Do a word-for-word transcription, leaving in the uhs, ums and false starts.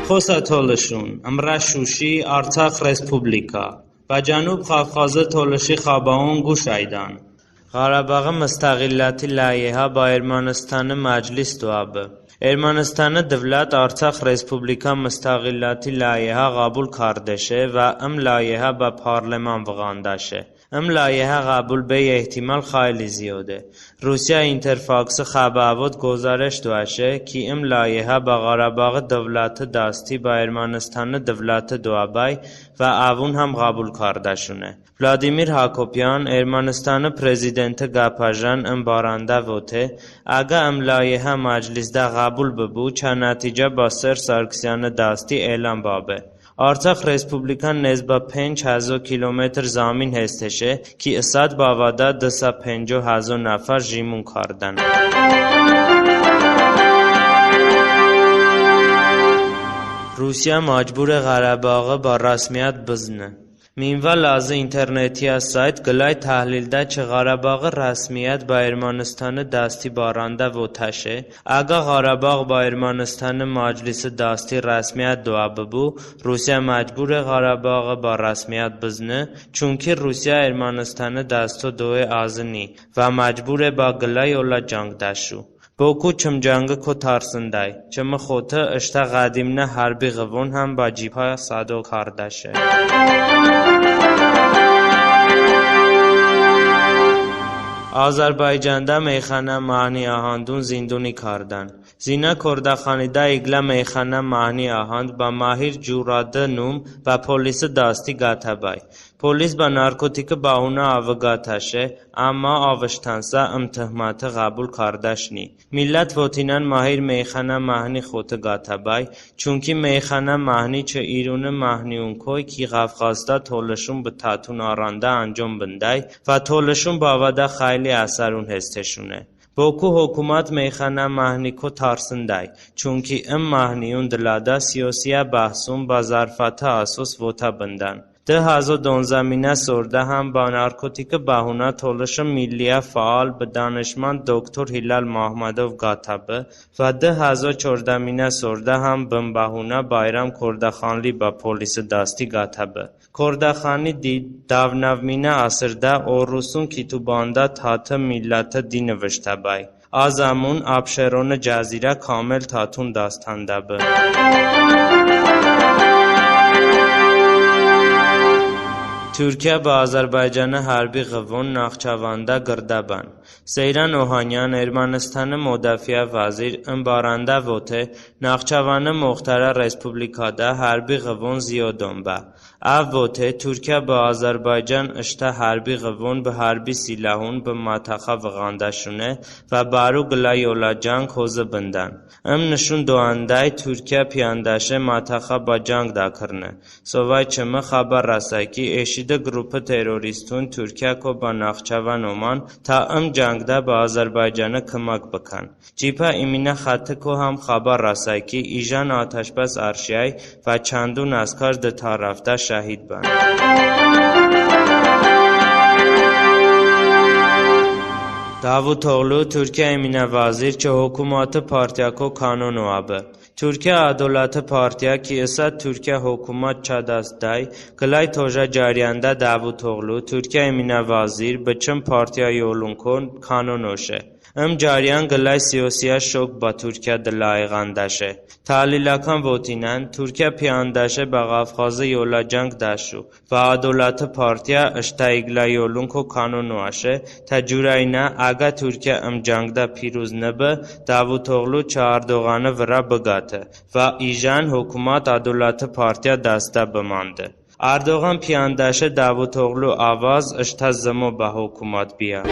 Xosə tolışun, ımrə Şuşi, Artsax Respublika, bə Cənub Ğafğazı tolışi xəbəon quş əydən. Ğarabaği mıstəğilləti layihə bə Ermənıstani məclis doə bı. Ermənıstani dıvlət Artsax Respublika mıstəğilləti layihə ğəbul kardəşe və ım layihə bə parleman vığandəşe. Im layihə ğəbul bey ehtimal xəyli ziyode. Rusiyə İnterfaksi xəbə əvot qozarış doəşe ki, ım layihə bə Ğarabaği dıvləti dasti bə Ermənıstani dıvləti doə bəy və əvun həm ğəbul kardəşune. Vladimir Hakopyan, Ermənıstani prezidenti qəpəjən ım barəndə vote, əgə ım layihə məclisdə ğəbul bıbu, çə nəticə bə Serj Sarkisyanı dasti elan bəbe. Artsax Respublika nez bə penc həzo kilometr zəmin hesteşe ki, ısət bəvədə dı sa penco həzo nəfər jimun kardən. Rusiyə məcbure Ğarabaği bə rəsmiyət bıznı. Minval azı internetiyə sayt qıləy təhlildə çı Ğarabaği rəsmiyət bə Ermənıstani dasti barəndə votəşe, əgə Ğarabağ bə Ermənıstani məclisi dasti rəsmiyət doə bıbu, Rusiyə məcbure Ğarabaği bə rəsmiyət bıznı, çunki Rusiyə Ermənıstani dasto doe azı ni və məcbure bə qılə yolə cəngdəşu. Boku çım cəngi ko tarsındəy, çımı xoto ıştə ğədimnə hərbi ğıvon həm bə cibhə sədo kardəşe. Azərbaycanədə meyxanə mahni ahəndun zinduni kardən. Zinə Kordəxanidə iqlə meyxanə mahni ahənd bə Mahir Curadi num bə polisi dasti qətə bəy. Polis bə narkotiki bəhunə əvı qətəşe, əmma əv ıştənsə ım tıhməti ğəbul kardəş ni. Millət votinən Mahir meyxanə mahni xoto qətə bəy, çunki meyxanə mahni çı İruni mahniun koy ki, Ğafğazdə tolışun bı tətun arəndə əncom bındəy və tolışun bəvədə xəyli əsərun hesteşune. Boku hokumət meyxanə mahni ko tarsındəy, çunki ım mahniun dılədə siyosiyə bəhsun bə zərfəti əsos votə bındən. Dı həzo donzəminə sordə həm bə narkotiki bəhunə tolışi milliyə fəal bə danışmən doktor Hilal Mahmudov qətə bı və dı həzo çordəminə sordə həm bım bəhunə Bayram Kordəxanli bə polisi dasti qətə bı. Kordəxani di dəvnəvminə əsrdə orusun kitubəndə tətı milləti di nıvıştə bəy. Əzəmun Abşeroni cəzirə kamel tətun dastəndə bı. Turkiyə bə Azərbaycani hərbi ğıvon Naxçəvandə qırdə bən. Seyran Ohanyan, Ermənıstani mudafiə vəzir, ım barəndə vote, Naxçəvani Muxtarə Respublikədə hərbi ğıvon ziyodon bə. Əv vote, Turkiyə bə Azərbaycan ıştə hərbi ğıvon bı hərbi silahun bı mətəxə vığandəşune və bəro qılə yolə cəng hozı bındən. Im nışun doəndəy Turkiyə piyəndəşe mətəxə bə cəng dəkarne. Sovay çımı xəbər rəsə ki, EŞİD-i qrupi terroristun Turkiyəko bə Naxçəvan omən, tə ım cəngdə bə Azərbaycani kımək bıkən. Cibhə iminə xətıko həm xəbər rəsə ki, ijən atəşbəs ərşiyəy və çandun əskər dı tərəfdə şəhid bən. Davutoğlu, Turkiyə iminə vəzir, çı hokuməti partiyəko kanono əbi. Turkiyə Ədolətı partiyə ki, ısə Turkiyə hokumət çə dastədəy, qıləy tojə cəryəndə Davutoğlu, Turkiyə iminə vəzir, bı çım partiyə yolunko kanonoşe. Im cəryən qıləy siyosiyə şok bə Turkiyə dılə əyğandəşe. Təhliləkən votinən, Turkiyə piyəndəşe bə Ğafğazi yolə cəng dəşu. Və Ədolətı partiyə ıştə iqlə yolunko kanonoəşe, tə curəynə, əgə Turkiyə ım cəngdə piruz nıbı, Davutoğlu çı Ərdoğani vırə bıqəte və ijən hokumət Ədolətı partiyə dastə bımandə. Ərdoğan piyəndəşe Davutoğlu əvəz ıştə zımo bə hokumət biyə.